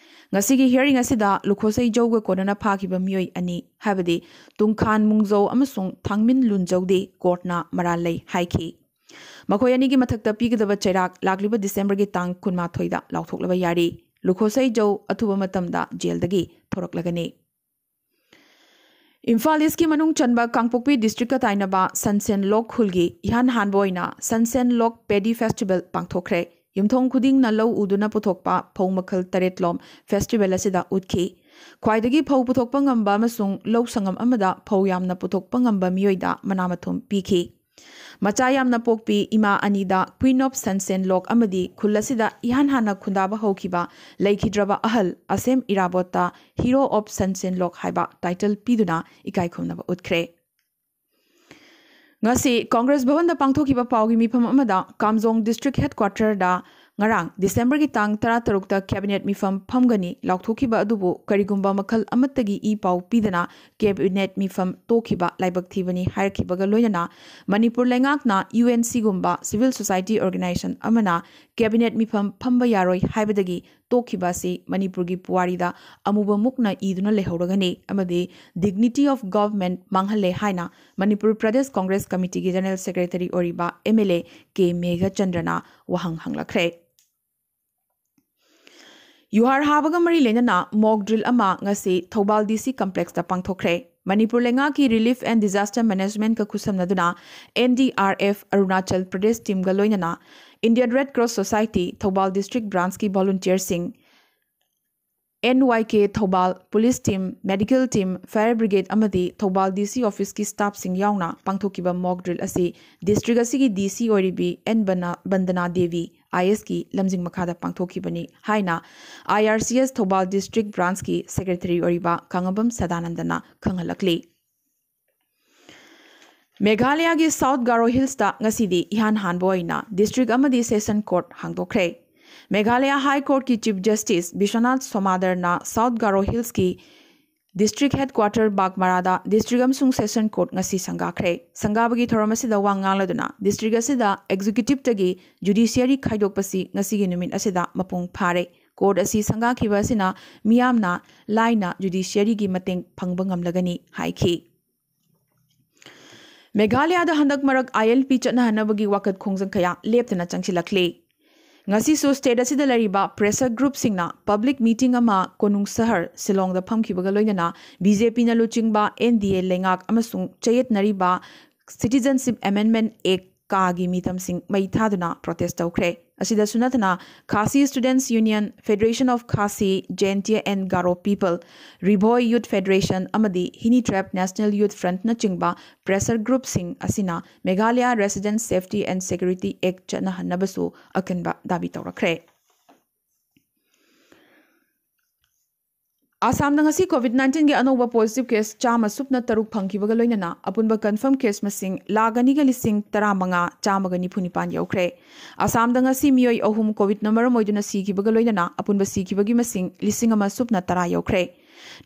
ꯉꯁꯤꯒꯤ ꯍꯤꯌꯥꯔꯤꯡ ꯑꯁꯤꯗ ꯂꯨꯈꯣꯁꯩ ꯖꯧꯒ ꯀꯣꯟꯅꯅ ꯐꯥꯈꯤꯕ ꯃꯤꯑꯣꯏ ꯑꯅꯤ, ꯍꯥꯏꯕꯗꯤ ꯇꯨꯡꯈꯥꯟ ꯃꯨꯡꯖꯧ ꯑꯃꯁꯨꯡ ꯊꯥꯡꯃꯤꯟ ꯂꯨꯟꯖꯧꯗꯤ ꯀꯣꯔꯠꯅ ꯃꯔꯥꯜ ꯂꯩ ꯍꯥꯏꯈꯤ꯫ ꯃꯈꯣꯏ ꯑꯅꯤꯒꯤ ꯃꯊꯛꯇ ꯄꯤꯒꯗꯕ ꯆꯩꯔꯥꯛ ꯂꯥꯛꯂꯤꯕ ꯗꯤꯁꯦꯝꯕꯔꯒꯤ ꯇꯥꯡ ꯀꯨꯟꯃꯥꯊꯣꯏꯗ ꯂꯥꯎꯊꯣꯛꯂꯕ ꯌꯥꯔꯤ꯫ ꯂꯨꯈꯣꯁꯩ ꯖꯧ ꯑꯊꯨꯕ ꯃꯇꯝꯗ ꯖꯦꯜꯗꯒꯤ ꯊꯣꯔꯛꯂꯒꯅꯤ꯫ ꯏꯝꯐꯥꯜ ꯏꯁꯀꯤ ꯃꯅꯨꯡ ꯆꯟꯕ ꯀꯥꯡꯄꯣꯛꯄꯤ ꯗꯤꯁꯇ꯭ꯔꯤꯛꯀ ꯇꯥꯏꯅꯕ ꯁꯟꯁꯦꯟ ꯂꯣꯛ ꯈꯨꯜꯒꯤ ꯏꯍꯥꯟ ꯍꯥꯟꯕ ꯑꯣꯏꯅ ꯁꯟꯁꯦꯟ ꯂꯣꯛ ꯄꯦꯗꯤ ꯐꯦꯁꯇꯤꯚꯦꯜ ꯄꯥꯡꯊꯣꯛꯈ꯭ꯔꯦ꯫ ꯌꯨꯝꯊꯣꯡ ꯈꯨꯗꯤꯡꯅ ꯂꯧ ꯎꯗꯨꯅ ꯄꯨꯊꯣꯛꯄ ꯐꯧ ꯃꯈꯜ ꯇꯔꯦꯠꯂꯣꯝ ꯐꯦꯁꯇꯤꯚꯦꯜ ꯑꯁꯤꯗ ꯎꯠꯈꯤ꯫ ꯈ꯭ꯋꯥꯏꯗꯒꯤ ꯐꯧ ꯄꯨꯊꯣꯛꯄ ꯉꯝꯕ ꯑꯃꯁꯨꯡ ꯂꯧ ꯁꯪꯉꯝ ꯑꯃꯗ ꯐꯧ ꯌꯥꯝꯅ ꯄꯨꯊꯣꯛꯄ ꯉꯝꯕ ꯃꯤꯑꯣꯏꯗ ꯃꯅꯥ ꯃꯊꯨꯝ ꯄꯤꯈꯤ꯫ ꯃꯆꯥ ꯌꯥꯝꯅ ꯄꯣꯛꯄꯤ ꯏꯃꯥ ꯑꯅꯤꯗ ꯀ꯭ꯋꯤꯟ ꯑꯣꯐ ꯁꯟꯁꯦꯟ ꯂꯣꯛ ꯑꯃꯗꯤ ꯈꯨꯜ ꯑꯁꯤꯗ ꯏꯍꯥꯟ ꯍꯥꯟꯅ ꯈꯨꯟꯗꯥꯕ ꯍꯧꯈꯤꯕ ꯂꯩꯈꯤꯗ꯭ꯔꯕ ꯑꯍꯜ ꯑꯁꯦꯝ ꯏꯔꯥꯕꯣꯠꯇ ꯍꯤꯔꯣ ꯑꯣꯐ ꯁꯟꯁꯦꯟ ꯂꯣꯛ ꯍꯥꯏꯕ ꯇꯥꯏꯇꯜ ꯄꯤꯗꯨꯅ ꯏꯀꯥꯏ ꯈꯨꯝꯅꯕ ꯎꯠꯈ꯭ꯔꯦ꯫ ꯉꯁꯤ ꯀꯣꯡꯒ꯭ꯔꯦꯁ ꯚꯕꯟꯗ ꯄꯥꯡꯊꯣꯛꯈꯤꯕ ꯄꯥꯎꯒꯤ ꯃꯤꯐꯝ ꯑꯃꯗ ꯀꯥꯝꯖꯣꯡ ꯗꯤꯁꯇ꯭ꯔꯤꯛ ꯍꯦꯗꯀ꯭ꯋꯥꯇꯔꯗ ꯉꯔꯥꯡ ꯗꯤꯁꯦꯝꯕꯔꯒꯤ ꯇꯥꯡ ꯇꯔꯥꯇꯔꯨꯛꯇ ꯀꯦꯕꯤꯅꯦꯠ ꯃꯤꯐꯝ ꯐꯝꯒꯅꯤ ꯂꯥꯎꯊꯣꯛꯈꯤꯕ ꯑꯗꯨꯕꯨ ꯀꯔꯤꯒꯨꯝꯕ ꯃꯈꯜ ꯑꯃꯠꯇꯒꯤ ꯏ ꯄꯥꯎ ꯄꯤꯗꯅ ꯀꯦꯕꯤꯅꯦꯠ ꯃꯤꯐꯝ ꯇꯣꯛꯈꯤꯕ ꯂꯥꯏꯕꯛ ꯊꯤꯕꯅꯤ ꯍꯥꯏꯔꯛꯈꯤꯕꯒ ꯂꯣꯏꯅꯅ ꯃꯅꯤꯄꯨꯔ ꯂꯩꯉꯥꯛꯅ ꯌꯨ ꯑꯦꯟ ꯁꯤꯒꯨꯝꯕ ꯁꯤꯚꯤꯜ ꯁꯣꯁꯥꯏꯇꯤ ꯑꯣꯔꯒꯅꯥꯏꯖꯦꯁꯟ ꯑꯃꯅ ꯀꯦꯕꯤꯅꯦꯠ ꯃꯤꯐꯝ ꯐꯝꯕ ꯌꯥꯔꯣꯏ ꯍꯥꯏꯕꯗꯒꯤ ꯇꯣꯛꯈꯤꯕ ꯑꯁꯤ ꯃꯅꯤꯄꯨꯔꯒꯤ ꯄꯨꯋꯥꯔꯤꯗ ꯑꯃꯨꯕ ꯃꯨꯛꯅ ꯏꯗꯨꯅ ꯂꯩꯍꯧꯔꯒꯅꯤ ꯑꯃꯗꯤ dignity of government ꯃꯥꯡꯍꯜꯂꯦ ꯍꯥꯏꯅ ꯃꯅꯤꯄꯨꯔ ꯄ꯭ꯔꯗꯦꯁ ꯀꯣꯡꯒ꯭ꯔꯦꯁ ꯀꯃꯤꯇꯤꯒꯤ ꯖꯦꯅꯔꯦꯜ ꯁꯦꯀ꯭ꯔꯦꯇꯔꯤ ꯑꯣꯏꯔꯤꯕ ꯑꯦꯝ ꯑꯦꯜ ꯑꯦ ꯀꯦ ꯃꯦꯘꯆꯟꯗ꯭ꯔꯅ ꯋꯥꯍꯪ ꯍꯪꯂꯛꯈ꯭ꯔꯦ꯫ ꯌꯨꯍꯥꯔ ꯍꯥꯕꯒ ꯃꯔꯤ ꯂꯩꯅꯅ ꯃꯣꯛ ꯗ꯭ꯔꯤꯜ ꯑꯃ ꯉꯁꯤ ꯊꯧꯕꯥꯜ ꯗꯤ ꯁꯤ ꯀꯝꯄ꯭ꯂꯦꯛꯁꯇ ꯄꯥꯡꯊꯣꯛꯈ꯭ꯔꯦ꯫ ꯃꯅꯤꯄꯨꯔ ꯂꯩꯉꯥꯛꯀꯤ ꯔꯤꯂꯤꯐ ꯑꯦꯟ ꯗꯤꯖꯥꯁꯇꯔ ꯃꯦꯅꯦꯖꯃꯦꯟꯠꯀ ꯈꯨꯠꯁꯝꯅꯗꯨꯅ N D R F Arunachal Pradesh ꯇꯤꯝꯒ ꯂꯣꯏꯅꯅ Indian red cross society Thoubal district ꯕ꯭ꯔꯥꯟꯁꯀꯤ ꯚꯣꯂꯨꯟꯇꯤꯌꯔꯁꯤꯡ, N Y K Thoubal, police team, medical team, fire brigade ꯑꯃꯗꯤ ꯊꯧꯕꯥꯜ ꯗꯤ ꯁꯤ ꯑꯣꯐꯤꯁꯀꯤ ꯁ꯭ꯇꯥꯐꯁꯤꯡ ꯌꯥꯎꯅ ꯄꯥꯡꯊꯣꯛꯈꯤꯕ ꯃꯣꯛ ꯗ꯭ꯔꯤꯜ ꯑꯁꯤ ꯗꯤꯁꯇ꯭ꯔꯤꯛ ꯑꯁꯤꯒꯤ ꯗꯤ ꯁꯤ ꯑꯣꯏꯔꯤꯕꯤ ꯑꯦꯟ ꯕꯅ-, ꯕꯟꯗꯅꯥ ꯗꯦꯕꯤ, ꯑꯥꯏ ꯑꯦꯁꯀꯤ ꯂꯝꯖꯤꯡ ꯃꯈꯥꯗ ꯄꯥꯡꯊꯣꯛꯈꯤꯕꯅꯤ ꯍꯥꯏꯅ I R C S Thoubal district ꯕ꯭ꯔꯥꯟꯁꯀꯤ ꯁꯦꯀ꯭ꯔꯦꯇꯔꯤ ꯑꯣꯏꯔꯤꯕ ꯀꯥꯉꯕꯝ ꯁꯗꯥꯅꯟꯗꯅ ꯈꯪꯍꯜꯂꯛꯂꯤ꯫ ꯃꯦꯘꯥꯂꯌꯥꯒꯤ ꯁꯥꯎꯠ ꯒꯥꯔꯣ ꯍꯤꯜꯁꯇ ꯉꯁꯤꯗꯤ ꯏꯍꯥꯟ ꯍꯥꯟꯕ ꯑꯣꯏꯅ ꯗꯤꯁꯇ꯭ꯔꯤꯛ ꯑꯃꯗꯤ ꯁꯦꯁꯟ ꯀꯣꯔꯠ ꯍꯥꯡꯗꯣꯛꯈ꯭ꯔꯦ꯫ ꯃꯦꯘꯥꯂꯌꯥ ꯍꯥꯏ ꯀꯣꯔꯠꯀꯤ chief justice Vishwanath ꯁꯣꯃꯥꯗꯔꯅ south Garo ꯍꯤꯜꯁꯀꯤ ꯗꯤꯁꯇ꯭ꯔꯤꯛ ꯍꯦꯗꯀ꯭ꯋꯥꯇꯔ ꯕꯥꯒꯃꯥꯔꯥꯗ ꯗꯤꯁꯇ꯭ꯔꯤꯛ ꯑꯃꯁꯨꯡ ꯁꯦꯁꯟ ꯀꯣꯔꯠ ꯉꯁꯤ ꯁꯪꯒꯥꯈ꯭ꯔꯦ꯫ ꯁꯪꯒꯥꯕꯒꯤ ꯊꯧꯔꯝ ꯑꯁꯤꯗ ꯋꯥ ꯉꯥꯡꯂꯗꯨꯅ ꯗꯤꯁꯇ꯭ꯔꯤꯛ ꯑꯁꯤꯗ ꯑꯦꯛꯖꯤꯀ꯭ꯌꯨꯇꯤꯚꯇꯒꯤ ꯖꯨꯗꯤꯁꯤꯌꯔꯤ ꯈꯥꯏꯗꯣꯛꯄꯁꯤ ꯉꯁꯤꯒꯤ ꯅꯨꯃꯤꯠ ꯑꯁꯤꯗ ꯃꯄꯨꯡ ꯐꯥꯔꯦ꯫ ꯀꯣꯔꯠ ꯑꯁꯤ ꯁꯪꯒꯥꯈꯤꯕ ꯑꯁꯤꯅ ꯃꯤꯌꯥꯝꯅ ꯂꯥꯏꯅ ꯖꯨꯗꯤꯁꯤꯌꯔꯤꯒꯤ ꯃꯇꯦꯡ ꯐꯪꯕ ꯉꯝꯂꯒꯅꯤ ꯍꯥꯏꯈꯤ꯫ ꯃꯦꯘꯥꯂꯌꯥꯗ ꯍꯟꯗꯛ ꯃꯔꯛ ꯑꯥꯏ ꯑꯦꯜ ꯄꯤ ꯆꯠꯅꯍꯟꯅꯕꯒꯤ ꯋꯥꯀꯠ ꯈꯣꯡꯖꯪ ꯀꯌꯥ ꯂꯦꯞꯇꯅ ꯆꯪꯁꯤꯜꯂꯛꯂꯤ꯫ ꯉꯁꯤꯁꯨ ꯁ꯭ꯇꯦꯠ ꯑꯁꯤꯗ ꯂꯩꯔꯤꯕ ꯄ꯭ꯔꯦꯁꯔ ꯒ꯭ꯔꯨꯞꯁꯤꯡꯅ ꯄꯕ꯭ꯂꯤꯛ ꯃꯤꯇꯤꯡ ꯑꯃ ꯀꯣꯅꯨꯡ ꯁꯍꯔ ꯁꯤꯂꯣꯡꯗ ꯐꯝꯈꯤꯕꯒ ꯂꯣꯏꯅꯅ ꯕꯤ ꯖꯦ ꯄꯤꯅ ꯂꯨꯆꯤꯡꯕ ꯑꯦꯟ ꯗꯤ ꯑꯦ ꯂꯩꯉꯥꯛ ꯑꯃꯁꯨꯡ ꯆꯌꯦꯠꯅꯔꯤꯕ ꯁꯤꯇꯤꯖꯟꯁꯤꯞ ꯑꯦꯃꯦꯟꯗꯃꯦꯟꯠ ꯑꯦꯛ ꯀꯥꯒꯤ ꯃꯤꯇꯝꯁꯤꯡ ꯃꯩ ꯊꯥꯗꯨꯅ ꯄ꯭ꯔꯣꯇꯦꯁ ꯇꯧꯈ꯭ꯔꯦ꯫ ꯑꯁꯤꯗꯁꯨ ꯅꯠꯇꯅ Khasi Students Union, Federation of Khasi, Jaintia and Garo People, Ri Bhoi Youth Federation ꯑꯃꯗꯤ ꯍꯤꯅꯤ ꯇ꯭ꯔꯥꯏꯕ ꯅꯦꯁꯅꯦꯜ ꯌꯨꯊ ꯐ꯭ꯔꯟꯠꯅꯆꯤꯡꯕ ꯄ꯭ꯔꯦꯁꯔ ꯒ꯭ꯔꯨꯞꯁꯤꯡ ꯑꯁꯤꯅ Meghalaya Resident Safety and Security Act ꯆꯠꯅꯍꯟꯅꯕꯁꯨ ꯑꯀꯟꯕ ꯗꯥꯕꯤ ꯇꯧꯔꯛꯈ꯭ꯔꯦ꯫ ꯑꯁꯥꯝꯗ ꯉꯁꯤ ꯀꯣꯚꯤꯗ ꯅꯥꯏꯟꯇꯤꯟꯒꯤ ꯑꯅꯧꯕ ꯄꯣꯖꯤꯇꯤꯚ ꯀꯦꯁ ꯆꯥꯝꯃ ꯁꯨꯞꯅ ꯇꯔꯨꯛ ꯐꯪꯈꯤꯕꯒ ꯂꯣꯏꯅꯅ ꯑꯄꯨꯟꯕ ꯀꯟꯐꯔꯝ ꯀꯦꯁ ꯃꯁꯤꯡ ꯂꯥꯈ ꯑꯅꯤꯒ ꯂꯤꯁꯤꯡ ꯇꯔꯥꯃꯉꯥ ꯆꯥꯝꯃꯒ ꯅꯤꯐꯨ ꯅꯤꯄꯥꯟ ꯌꯧꯈ꯭ꯔꯦ꯫ ꯑꯁꯥꯝꯗ ꯉꯁꯤ ꯃꯤꯑꯣꯏ ꯑꯍꯨꯝ ꯀꯣꯚꯤꯗꯅ ꯃꯔꯝ ꯑꯣꯏꯗꯨꯅ ꯁꯤꯈꯤꯕꯒ ꯂꯣꯏꯅꯅ ꯑꯄꯨꯟꯕ ꯁꯤꯈꯤꯕꯒꯤ ꯃꯁꯤꯡ ꯂꯤꯁꯤꯡ ꯑꯃ ꯁꯨꯞꯅ ꯇꯔꯥ ꯌꯧꯈ꯭ꯔꯦ꯫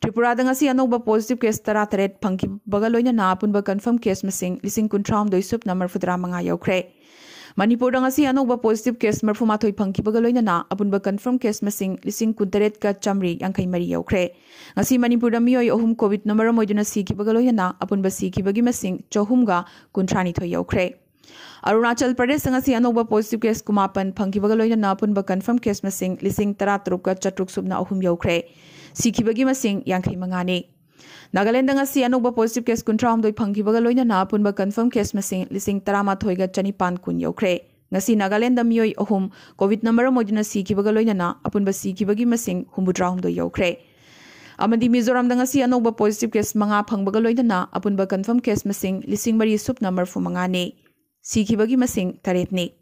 ꯇ꯭ꯔꯤꯄꯨꯔꯥꯗ ꯉꯁꯤ ꯑꯅꯧꯕ ꯄꯣꯖꯤꯇꯤꯚ ꯀꯦꯁ ꯇꯔꯥꯇꯔꯦꯠ ꯐꯪꯈꯤꯕꯒ ꯂꯣꯏꯅꯅ ꯑꯄꯨꯟꯕ ꯀꯟꯐꯔꯝ ꯀꯦꯁ ꯃꯁꯤꯡ ꯂꯤꯁꯤꯡ ꯀꯨꯟꯊ꯭ꯔꯥꯍꯨꯝꯗꯣꯏ ꯁꯨꯞꯅ ꯃꯔꯤꯐꯨꯇꯔꯥ ꯃꯉꯥ ꯌꯧꯈ꯭ꯔꯦ꯫ ꯃꯅꯤꯄꯨꯔꯗ ꯉꯁꯤ ꯑꯅꯧꯕ ꯄꯣꯖꯤꯇꯤꯚ ꯀꯦꯁ ꯃꯔꯤꯐꯨꯃꯥꯊꯣꯏ ꯐꯪꯈꯤꯕꯒ ꯂꯣꯏꯅꯅ ꯑꯄꯨꯟꯕ ꯀꯟꯐꯔꯝ ꯀꯦꯁ ꯃꯁꯤꯡ ꯂꯤꯁꯤꯡ ꯀꯨꯟꯇꯔꯦꯠꯀ ꯆꯥꯃꯔꯤ ꯌꯥꯡꯈꯩ ꯃꯔꯤ ꯌꯧꯈ꯭ꯔꯦ꯫ ꯉꯁꯤ ꯃꯅꯤꯄꯨꯔꯗ ꯃꯤꯑꯣꯏ ꯑꯍꯨꯝ ꯀꯣꯚꯤꯗꯅ ꯃꯔꯝ ꯑꯣꯏꯗꯨꯅ ꯁꯤꯈꯤꯕꯒ ꯂꯣꯏꯅꯅ ꯑꯄꯨꯟꯕ ꯁꯤꯈꯤꯕꯒꯤ ꯃꯁꯤꯡ ꯆꯍꯨꯝꯒ ꯀꯨꯟꯊ꯭ꯔꯥꯅꯤꯊꯣꯏ ꯌꯧꯈ꯭ꯔꯦ꯫ ꯑꯔꯨꯅꯥꯆꯜ ꯄ꯭ꯔꯗꯦꯁꯇ ꯉꯁꯤ ꯑꯅꯧꯕ ꯄꯣꯖꯤꯇꯤꯚ ꯀꯦꯁ ꯀꯨꯟꯃꯥꯄꯟ ꯐꯪꯈꯤꯕꯒ ꯂꯣꯏꯅꯅ ꯑꯄꯨꯟꯕ ꯀꯟꯐꯔꯝ ꯀꯦꯁ ꯃꯁꯤꯡ ꯂꯤꯁꯤꯡ ꯇꯔꯥꯇꯔꯨꯛꯀ ꯆꯥꯇ꯭ꯔꯨꯛ ꯁꯨꯞꯅ ꯑꯍꯨꯝ ꯌꯧꯈ꯭ꯔꯦ꯫ ꯁꯤꯈꯤꯕꯒꯤ ꯃꯁꯤꯡ ꯌꯥꯡꯈꯩ ꯃꯉꯥꯅꯤ꯫ ꯅꯥꯒꯥꯂꯦꯟꯗ ꯉꯁꯤ ꯑꯅꯧꯕ ꯄꯣꯖꯤꯇꯤꯚ ꯀꯦꯁ ꯀꯨꯟꯊ꯭ꯔꯥꯍꯨꯝꯗꯣꯏ ꯐꯪꯈꯤꯕꯒ ꯂꯣꯏꯅꯅ ꯑꯄꯨꯟꯕ ꯀꯟꯐꯔꯝ ꯀꯦꯁ ꯃꯁꯤꯡ ꯂꯤꯁꯤꯡ ꯇꯔꯥꯃꯥꯊꯣꯏꯒ ꯆꯅꯤꯄꯥꯟ ꯀꯨꯟ ꯌꯧꯈ꯭ꯔꯦ꯫ ꯉꯁꯤ ꯅꯥꯒꯥꯂꯦꯟꯗ ꯃꯤꯑꯣꯏ ꯑꯍꯨꯝ ꯀꯣꯚꯤꯗꯅ ꯃꯔꯝ ꯑꯣꯏꯗꯨꯅ ꯁꯤꯈꯤꯕꯒ ꯂꯣꯏꯅꯅ ꯑꯄꯨꯟꯕ ꯁꯤꯈꯤꯕꯒꯤ ꯃꯁꯤꯡ ꯍꯨꯝꯐꯨꯇꯔꯥꯍꯨꯝꯗꯣꯏ ꯌꯧꯈ꯭ꯔꯦ꯫ ꯑꯃꯗꯤ ꯃꯤꯖꯣꯔꯥꯝꯗ ꯉꯁꯤ ꯑꯅꯧꯕ ꯄꯣꯖꯤꯇꯤꯚ ꯀꯦꯁ ꯃꯉꯥ ꯐꯪꯕꯒ ꯂꯣꯏꯅꯅ ꯑꯄꯨꯟꯕ ꯀꯟꯐꯔꯝ ꯀꯦꯁ ꯃꯁꯤꯡ ꯂꯤꯁꯤꯡ ꯃꯔꯤ ꯁꯨꯞꯅ ꯃꯔꯤꯐꯨ ꯃꯉꯥꯅꯤ꯫ ꯁꯤꯈꯤꯕꯒꯤ ꯃꯁꯤꯡ ꯇꯔꯦꯠꯅꯤ꯫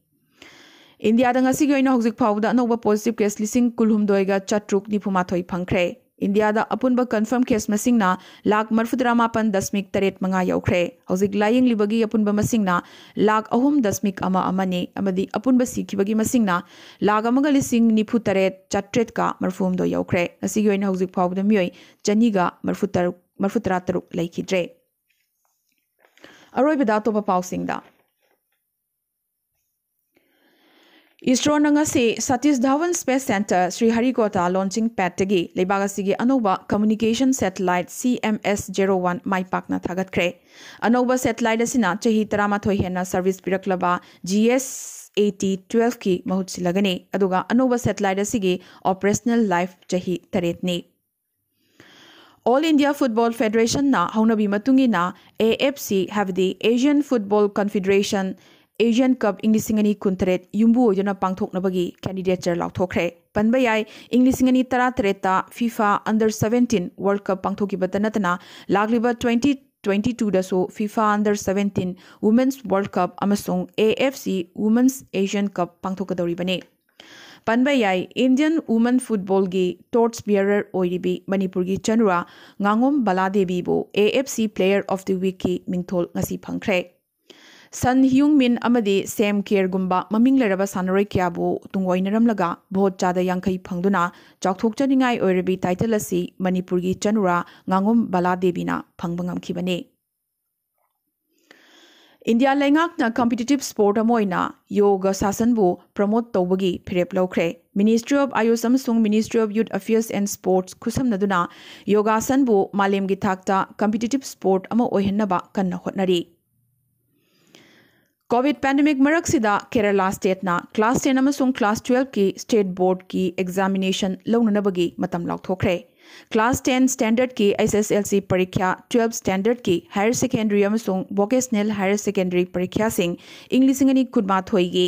ꯏꯟꯗꯤꯌꯥꯗ ꯉꯁꯤꯒꯤ ꯑꯣꯏꯅ ꯍꯧꯖꯤꯛ ꯐꯥꯎꯕꯗ ꯑꯅꯧꯕ positive case ꯂꯤꯁꯤꯡ ꯀꯨꯟꯍꯨꯝꯗꯣꯏꯒ ꯆꯥꯇ꯭ꯔꯨꯛ ꯅꯤꯐꯨ ꯃꯥꯊꯣꯏ ꯐꯪꯈ꯭ꯔꯦ꯫ ꯏꯟꯗꯤꯌꯥꯗ ꯑꯄꯨꯟꯕ confirm case ꯃꯁꯤꯡꯅ ꯂꯥꯈ ꯃꯔꯤꯐꯨ ꯇꯔꯥ ꯃꯥꯄꯟ ꯗꯁꯃꯤꯛ ꯇꯔꯦꯠ ꯃꯉꯥ ꯌꯧꯈ꯭ꯔꯦ꯫ ꯍꯧꯖꯤꯛ ꯂꯥꯌꯦꯡꯂꯤꯕꯒꯤ ꯑꯄꯨꯟꯕ ꯃꯁꯤꯡꯅ ꯂꯥꯈ ꯑꯍꯨꯝ ꯗꯁꯃꯤꯛ ꯑꯃ ꯑꯃꯅꯤ, ꯑꯃꯗꯤ ꯑꯄꯨꯟꯕ ꯁꯤꯈꯤꯕꯒꯤ ꯃꯁꯤꯡꯅ ꯂꯥꯈ ꯑꯃꯒ ꯂꯤꯁꯤꯡ ꯅꯤꯐꯨ ꯇꯔꯦꯠ ꯆꯥꯇ꯭ꯔꯦꯠꯀ ꯃꯔꯤꯐꯨ ꯍꯨꯝꯗꯣꯏ ꯌꯧꯈ꯭ꯔꯦ꯫ ꯉꯁꯤꯒꯤ ꯑꯣꯏꯅ ꯍꯧꯖꯤꯛ ꯐꯥꯎꯕꯗ ꯃꯤꯑꯣꯏ ꯆꯅꯤꯒ ꯃꯔꯤꯐꯨ ꯇꯔꯨꯛ, ꯃꯔꯤꯐꯨ ꯇꯔꯥ ꯇꯔꯨꯛ ꯂꯩꯈꯤꯗ꯭ꯔꯦ꯫ ꯑꯔꯣꯏꯕꯗ ꯑꯇꯣꯞꯄ ꯄꯥꯎꯁꯤꯡꯗ꯫ ꯏꯁꯔꯣꯅ ꯉꯁꯤ Satish Dhawan Space Centre, ꯁ꯭ꯔꯤꯍꯔꯤꯀꯣꯇꯥ launching padꯇꯒꯤ ꯂꯩꯕꯥꯛ ꯑꯁꯤꯒꯤ ꯑꯅꯧꯕ communication satellite C M S zero one ꯃꯥꯏ ꯄꯥꯛꯅ ꯊꯥꯒꯠꯈ꯭ꯔꯦ꯫ ꯑꯅꯧꯕ satellite ꯑꯁꯤꯅ ꯆꯍꯤ ꯇꯔꯥꯃꯥꯊꯣꯏ ꯍꯦꯟꯅ service ꯄꯤꯔꯛꯂꯕ G S A T twelve ꯀꯤ ꯃꯍꯨꯠ ꯁꯤꯜꯂꯒꯅꯤ, ꯑꯗꯨꯒ ꯑꯅꯧꯕ satellite ꯑꯁꯤꯒꯤ operational life ꯆꯍꯤ ꯇꯔꯦꯠꯅꯤ꯫ All India Football Federationꯅ ꯍꯧꯅꯕꯤ ꯃꯇꯨꯡ ꯏꯟꯅ A F C, ꯍꯥꯏꯕꯗꯤ Asian Football Confederation Asian Cup ꯏꯪ ꯂꯤꯁꯤꯡ ꯑꯅꯤ ꯀꯨꯟꯇꯔꯦꯠ ꯌꯨꯝꯕꯨ ꯑꯣꯏꯗꯨꯅ ꯄꯥꯡꯊꯣꯛꯅꯕꯒꯤ candidature ꯂꯥꯎꯊꯣꯛꯈ꯭ꯔꯦ꯫ ꯄꯟꯕ ꯌꯥꯏ, ꯏꯪ ꯂꯤꯁꯤꯡ ꯑꯅꯤ ꯇꯔꯥꯇꯔꯦꯠꯇ FIFA Under seventeen World Cup ꯄꯥꯡꯊꯣꯛꯈꯤꯕꯇ ꯅꯠꯇꯅ ꯂꯥꯛꯂꯤꯕ twenty twenty-twoꯗꯁꯨ FIFA Under seventeen Women's World Cup ꯑꯃꯁꯨꯡ A F C Women's Asian Cup ꯄꯥꯡꯊꯣꯛꯀꯗꯧꯔꯤꯕꯅꯤ꯫ ꯄꯟꯕ ꯌꯥꯏ, Indian women footballꯒꯤ torch bearer ꯑꯣꯏꯔꯤꯕꯤ ꯃꯅꯤꯄꯨꯔꯒꯤ ꯆꯅꯨꯔꯥ ꯉꯥꯉꯣꯝ ꯕꯂꯥꯗꯦꯕꯤꯕꯨ A F C Player of the Weekꯀꯤ ꯃꯤꯡꯊꯣꯜ ꯉꯁꯤ ꯐꯪꯈ꯭ꯔꯦ꯫ ꯁꯟ ꯍ꯭ꯌꯨꯡ ꯃꯤꯟ ꯑꯃꯗꯤ ꯁꯦꯝ ꯀꯦꯔꯒꯨꯝꯕ ꯃꯃꯤꯡ ꯂꯩꯔꯕ ꯁꯥꯟꯅꯔꯣꯏ ꯀꯌꯥꯕꯨ ꯇꯨꯡꯑꯣꯏꯅꯔꯝꯂꯒ ꯚꯣꯠ ꯆꯥꯗ ꯌꯥꯡꯈꯩ ꯐꯪꯗꯨꯅ ꯆꯥꯎꯊꯣꯛꯆꯅꯤꯡꯉꯥꯏ ꯑꯣꯏꯔꯕꯤ title ꯑꯁꯤ ꯃꯅꯤꯄꯨꯔꯒꯤ ꯆꯅꯨꯔꯥ ꯉꯥꯉꯣꯝ ꯕꯂꯥꯗꯦꯕꯤꯅ ꯐꯪꯕ ꯉꯝꯈꯤꯕꯅꯤ꯫ ꯏꯟꯗꯤꯌꯥ ꯂꯩꯉꯥꯛꯅ competitive sport ꯑꯃ ꯑꯣꯏꯅ ꯌꯣꯒ ꯁꯥꯁꯟꯕꯨ promote ꯇꯧꯕꯒꯤ ꯐꯤꯔꯦꯞ ꯂꯧꯈ꯭ꯔꯦ꯫ Ministry of AYUSH ꯑꯃꯁꯨꯡ Ministry of Youth Affairs and Sports ꯈꯨꯠꯁꯝꯅꯗꯨꯅ ꯌꯣꯒꯥꯁꯟꯕꯨ ꯃꯥꯂꯦꯝꯒꯤ ꯊꯥꯛꯇ competitive sport ꯑꯃ ꯑꯣꯏꯍꯟꯅꯕ ꯀꯟꯅ ꯍꯣꯠꯅꯔꯤ꯫ Covid pandemic ꯃꯔꯛꯁꯤꯗ ꯀꯦꯔꯂꯥ stateꯅ class ten ꯑꯃꯁꯨꯡ class twelveꯀꯤ state boardꯀꯤ examination ꯂꯧꯅꯅꯕꯒꯤ ꯃꯇꯝ ꯂꯥꯎꯊꯣꯛꯈ꯭ꯔꯦ꯫ Class ten standardꯀꯤ H S L C ꯄꯔꯤꯈ꯭ꯌꯥ, twelve standardꯀꯤ higher secondary ꯑꯃꯁꯨꯡ vocational higher secondary ꯄꯔꯤꯈ꯭ꯌꯥꯁꯤꯡ ꯏꯪ ꯂꯤꯁꯤꯡ ꯑꯅꯤ ꯀꯨꯟꯃꯥꯊꯣꯏꯒꯤ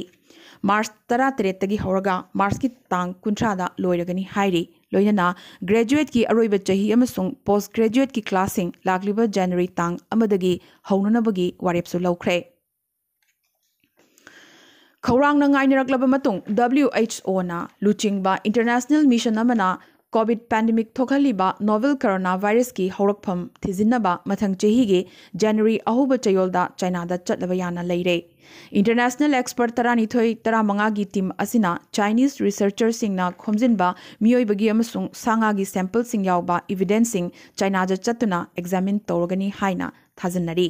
March ꯇꯔꯥꯇꯔꯦꯠꯇꯒꯤ ꯍꯧꯔꯒ Marchꯀꯤ ꯇꯥꯡ ꯀꯨꯟꯊ꯭ꯔꯥꯗ ꯂꯣꯏꯔꯒꯅꯤ ꯍꯥꯏꯔꯤ꯫ ꯂꯣꯏꯅꯅ graduateꯀꯤ ꯑꯔꯣꯏꯕ ꯆꯍꯤ ꯑꯃꯁꯨꯡ post graduateꯀꯤ classꯁꯤꯡ ꯂꯥꯛꯂꯤꯕ January ꯇꯥꯡ ꯑꯃꯗꯒꯤ ꯍꯧꯅꯅꯕꯒꯤ ꯋꯥꯔꯦꯞꯁꯨ ꯂꯧꯈ꯭ꯔꯦ꯫ ꯈꯧꯔꯥꯡꯅ ꯉꯥꯏꯅꯔꯛꯂꯕ ꯃꯇꯨꯡ, W H O ꯅ ꯂꯨꯆꯤꯡꯕ international mission ꯑꯃꯅ COVID pandemic ꯊꯣꯛꯍꯜꯂꯤꯕ novel corona virus ꯀꯤ ꯍꯧꯔꯛꯐꯝ ꯊꯤꯖꯤꯟꯅꯕ ꯃꯊꯪ ꯆꯍꯤꯒꯤ January ꯑꯍꯧꯕ ꯆꯌꯣꯜꯗ ꯆꯥꯏꯅꯥꯗ ꯆꯠꯂꯕ ꯌꯥꯅ ꯂꯩꯔꯦ꯫ International expert ꯇꯔꯥꯅꯤꯊꯣꯏ ꯇꯔꯥꯃꯉꯥꯒꯤ team ꯑꯁꯤꯅ Chinese researcher ꯁꯤꯡꯅ ꯈꯣꯝꯖꯤꯟꯕ ꯃꯤꯑꯣꯏꯕꯒꯤ ꯑꯃꯁꯨꯡ ꯁꯥ ꯉꯥꯒꯤ sample ꯁꯤꯡ ꯌꯥꯎꯕ evidence ꯁꯤꯡ ꯆꯥꯏꯅꯥꯗ ꯆꯠꯇꯨꯅ examine ꯇꯧꯔꯒꯅꯤ ꯍꯥꯏꯅ ꯊꯥꯖꯅꯔꯤ꯫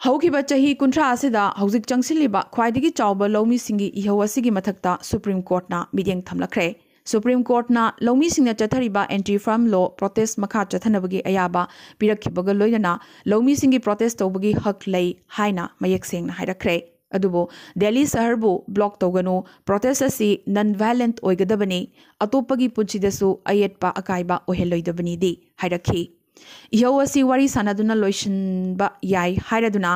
ꯍꯧꯈꯤꯕ ꯆꯍꯤ ꯀꯨꯟꯊ꯭ꯔꯥ ꯑꯁꯤꯗ ꯍꯧꯖꯤꯛ ꯆꯪꯁꯤꯜꯂꯤꯕ ꯈ꯭ꯋꯥꯏꯗꯒꯤ ꯆꯥꯎꯕ ꯂꯧꯃꯤꯁꯤꯡꯒꯤ ꯏꯍꯧ ꯑꯁꯤꯒꯤ ꯃꯊꯛꯇ Supreme Court ꯅ ꯃꯤꯠꯌꯦꯡ ꯊꯝꯂꯛꯈ꯭ꯔꯦ꯫ Supreme Court ꯅ ꯂꯧꯃꯤꯁꯤꯡꯅ ꯆꯠꯊꯔꯤꯕ anti farm law protest ꯃꯈꯥ ꯆꯠꯊꯅꯕꯒꯤ ꯑꯌꯥꯕ ꯄꯤꯔꯛꯈꯤꯕꯒ ꯂꯣꯏꯅꯅ ꯂꯧꯃꯤꯁꯤꯡꯒꯤ protest ꯇꯧꯕꯒꯤ ꯍꯛ ꯂꯩ ꯍꯥꯏꯅ ꯃꯌꯦꯛ ꯁꯦꯡꯅ ꯍꯥꯏꯔꯛꯈ꯭ꯔꯦ꯫ ꯑꯗꯨꯕꯨ ꯗꯦꯜꯂꯤ ꯁꯍꯔꯕꯨ block ꯇꯧꯒꯅꯨ, protest ꯑꯁꯤ non violent ꯑꯣꯏꯒꯗꯕꯅꯤ, ꯑꯇꯣꯞꯄꯒꯤ ꯄꯨꯟꯁꯤꯗꯁꯨ ꯑꯌꯦꯠꯄ ꯑꯀꯥꯏꯕ ꯑꯣꯏꯍꯜꯂꯣꯏꯗꯕꯅꯤꯗꯤ ꯍꯥꯏꯔꯛꯈꯤ꯫ ꯏꯍꯧ ꯑꯁꯤ ꯋꯥꯔꯤ ꯁꯥꯟꯅꯗꯨꯅ ꯂꯣꯏꯁꯤꯟꯕ ꯌꯥꯏ ꯍꯥꯏꯔꯗꯨꯅ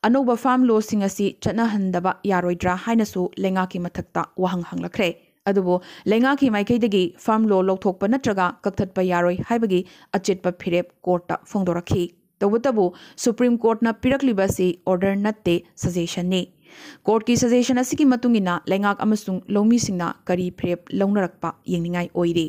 ꯑꯅꯧꯕ farm law ꯁꯤꯡ ꯑꯁꯤ ꯆꯠꯅꯍꯟꯗꯕ ꯌꯥꯔꯣꯏꯗ꯭ꯔꯥ ꯍꯥꯏꯅꯁꯨ ꯂꯩꯉꯥꯛꯀꯤ ꯃꯊꯛꯇ ꯋꯥꯍꯪ ꯍꯪꯂꯛꯈ꯭ꯔꯦ꯫ ꯑꯗꯨꯕꯨ ꯂꯩꯉꯥꯛꯀꯤ ꯃꯥꯏꯀꯩꯗꯒꯤ farm law ꯂꯧꯊꯣꯛꯄ ꯅꯠꯇ꯭ꯔꯒ ꯀꯛꯊꯠꯄ ꯌꯥꯔꯣꯏ ꯍꯥꯏꯕꯒꯤ ꯑꯆꯦꯠꯄ ꯐꯤꯔꯦꯞ court ꯇ ꯐꯣꯡꯗꯣꯔꯛꯈꯤ꯫ ꯇꯧꯕꯇꯕꯨ Supreme Court ꯅ ꯄꯤꯔꯛꯂꯤꯕ ꯑꯁꯤ order ꯅꯠꯇꯦ, suggestion ꯅꯤ꯫ Court ꯀꯤ suggestion ꯑꯁꯤꯒꯤ ꯃꯇꯨꯡ ꯏꯟꯅ ꯂꯩꯉꯥꯛ ꯑꯃꯁꯨꯡ ꯂꯧꯃꯤꯁꯤꯡꯅ ꯀꯔꯤ ꯐꯤꯔꯦꯞ ꯂꯧꯅꯔꯛꯄ ꯌꯦꯡꯅꯤꯡꯉꯥꯏ ꯑꯣꯏꯔꯤ꯫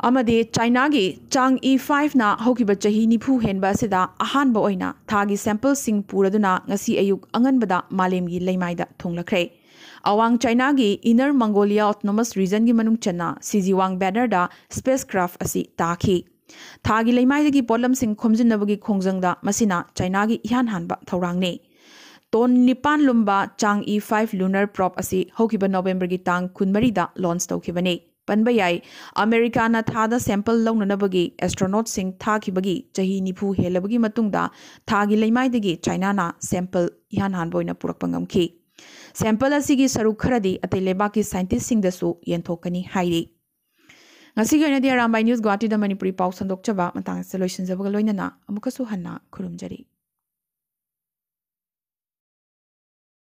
ꯑꯃꯗꯤ ꯆꯥꯏꯅꯥꯒꯤ ꯆꯥꯡ ꯏ five ꯅ ꯍꯧꯈꯤꯕ ꯆꯍꯤ ꯅꯤꯐꯨ ꯍꯦꯟꯕ ꯑꯁꯤꯗ ꯑꯍꯥꯟꯕ ꯑꯣꯏꯅ ꯊꯥꯒꯤ sample ꯁꯤꯡ ꯄꯨꯔꯗꯨꯅ ꯉꯁꯤ ꯑꯌꯨꯛ ꯑꯉꯟꯕꯗ ꯃꯥꯂꯦꯝꯒꯤ ꯂꯩꯃꯥꯏꯗ ꯊꯨꯡꯂꯈ꯭ꯔꯦ꯫ ꯑꯋꯥꯡ ꯆꯥꯏꯅꯥꯒꯤ Inner Mongolia Autonomous Region ꯒꯤ ꯃꯅꯨꯡ ꯆꯟꯅ Sijiwang banner ꯗ spacecraft ꯑꯁꯤ ꯇꯥꯈꯤ꯫ ꯊꯥꯒꯤ ꯂꯩꯃꯥꯏꯗꯒꯤ ꯄꯣꯠꯂꯝꯁꯤꯡ ꯈꯣꯝꯖꯤꯟꯅꯕꯒꯤ ꯈꯣꯡꯖꯪꯗ ꯃꯁꯤꯅ ꯆꯥꯏꯅꯥꯒꯤ ꯏꯍꯥꯟ ꯍꯥꯟꯕ ꯊꯧꯔꯥꯡꯅꯤ꯫ Ton ꯅꯤꯄꯥꯟ ꯂꯨꯝꯕ ꯆꯥꯡ ꯏ five lunar probe ꯑꯁꯤ ꯍꯧꯈꯤꯕ ꯅꯕꯦꯝꯕꯔꯒꯤ ꯇꯥꯡ ꯀꯨꯟꯃꯔꯤꯗ launch ꯇꯧꯈꯤꯕꯅꯤ꯫ ꯄꯟꯕ ꯌꯥꯏ, ꯑꯃꯦꯔꯤꯀꯥꯅ ꯊꯥꯗ sample ꯂꯧꯅꯅꯕꯒꯤ astronaut ꯁꯤꯡ ꯊꯥꯈꯤꯕꯒꯤ ꯆꯍꯤ ꯅꯤꯐꯨ ꯍꯦꯜꯂꯕꯒꯤ ꯃꯇꯨꯡꯗ ꯊꯥꯒꯤ ꯂꯩꯃꯥꯏꯗꯒꯤ ꯆꯥꯏꯅꯥꯅ sample ꯏꯍꯥꯟ ꯍꯥꯟꯕ ꯑꯣꯏꯅ ꯄꯨꯔꯛꯄ ꯉꯝꯈꯤ꯫ Sample ꯑꯁꯤꯒꯤ ꯁꯔꯨꯛ ꯈꯔꯗꯤ ꯑꯇꯩ ꯂꯩꯕꯥꯛꯀꯤ scientist ꯁꯤꯡꯗꯁꯨ ꯌꯦꯟꯊꯣꯛꯀꯅꯤ ꯍꯥꯏꯔꯤ꯫ ꯉꯁꯤꯒꯤ ꯑꯣꯏꯅꯗꯤ ꯑꯔꯥꯝꯕꯥꯏ News ꯒꯨꯋꯥꯍꯥꯇꯤꯗ ꯃꯅꯤꯄꯨꯔꯤ ꯄꯥꯎ ꯁꯟꯗꯣꯛꯆꯕ ꯃꯇꯥꯡ ꯑꯁꯤꯗ ꯂꯣꯏꯁꯤꯟꯖꯕꯒ ꯂꯣꯏꯅꯅ ꯑꯃꯨꯛꯀꯁꯨ ꯍꯟꯅ ꯈꯨꯔꯨꯝꯖꯔꯤ꯫